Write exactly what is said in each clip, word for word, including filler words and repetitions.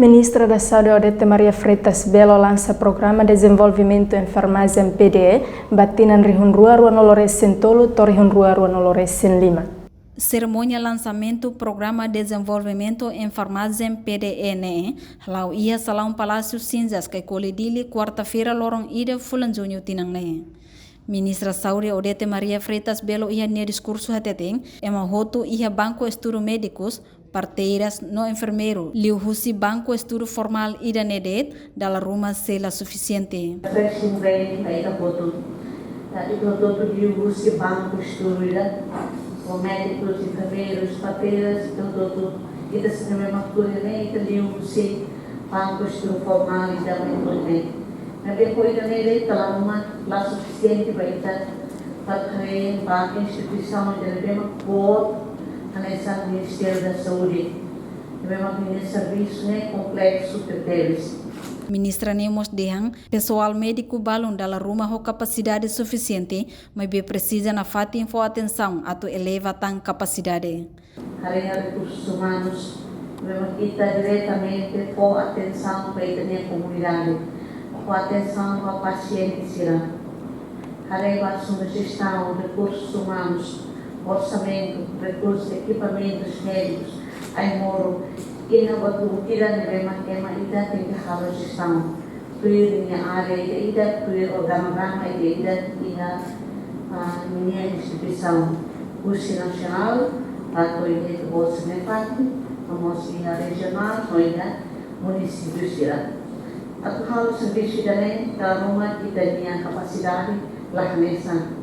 Ministra da Saúde Odete Maria Freitas Belo lansa Programa Dezenvolvimentu Enfermajen, P D E, ba tinan rihun rua rua-nulu resin tolu to'o rihun rua rua-nulu resin lima. Serimónia lansamentu Programa Dezenvolvimentu Enfermajen, P D E ne'e hala'o iha Salaun Palásiu Sinzas, Kaikoli, Dili, kuarta-feira, loron ida, fulan Juñu tinan ne'e. Ministra Saúde Odete Maria Freitas Belo iha nia diskursu hateten, ema hotu iha banku estudu médikus, parteiras no enfermeiru, liuhusi banku estudu formál ida-ne'e de'it, dala ruma sei la sufisiente. Refreshing training ba ita hotu. Ita hotu liuhusi banku estudu ida, ho médikus, enfermeirus, parteiras, ita hotu, ita sira ne'ebé mak tuir ne'e, ita liuhusi banku estudu formál ida-ne'e. Maibé ho ida-ne'e de'it, dala ruma la sufisiente ba ita, para haree ba instituisaun ida-ne'ebé mak boot, hanesan Ministériu da Saúde. Ne'ebé mak ninia servisu ne'e kompleksu tebetebes. Ministra ne'e mós dehan, pesoál médiku balun dala ruma ho kapasidade sufisiente, maibé presiza nafatin fó atensaun atu eleva tan kapasidade. Haree ba rekursus umanus, ne'ebé mak ita diretamente fó atensaun ba ita-nia komunidade, fó atensaun ba pasiente sira. Haree ba asuntu jestaun rekursus umanus, orsamentu, rekursus, ekipamentus médikus, ai-moruk, iha buat ida-ne'ebé mak ema ida tenke halo jestaun. Tuir ninia área ida-idak, tuir organograma ida-idak iha, ah, ninia instituisaun. Husi nasionál, atu iha ita-boot sira-nia fatin, no mós iha rejionál, no iha munisípiu sira. Atu halo servisu ida-ne'e, dala ruma ita-nia kapasidade la hanesan.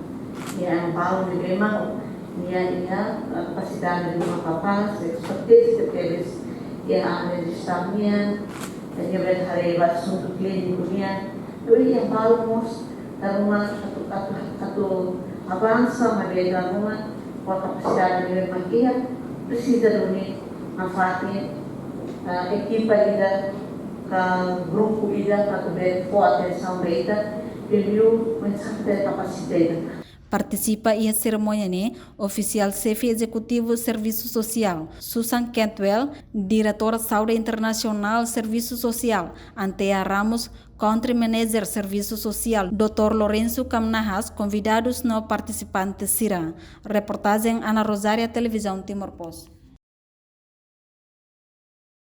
Iha ema balun ne'ebé mak nia iha, eh, kapasidade ruma kapás, expertise tebes, iha área jestaun nian, nia bele haree ba asuntu klíniku nian. Entaun iha balun mós, dala ruma atu, atu, atu avansa, maibé dala ruma ho kapasidade ne'ebé mak iha, presiza duni nafatin, eh, ekipa ida, ka grupu ida, atu bele fó atensaun ba ita, liuliu mensajen kapasita ida. Partisipa iha serimónia ne'e, ofisiál xefe ezekutivu Servisu Sosiál, Susan Cantwell, diretora Saúde Internasionál Servisu Sosiál, Antea Ramos, Country Manager Servisu Sosiál, doutór Lourenço Camnahas, konvidadus no partisipante sira. Reportajen Ana Rosária, Televizaun Timor Post.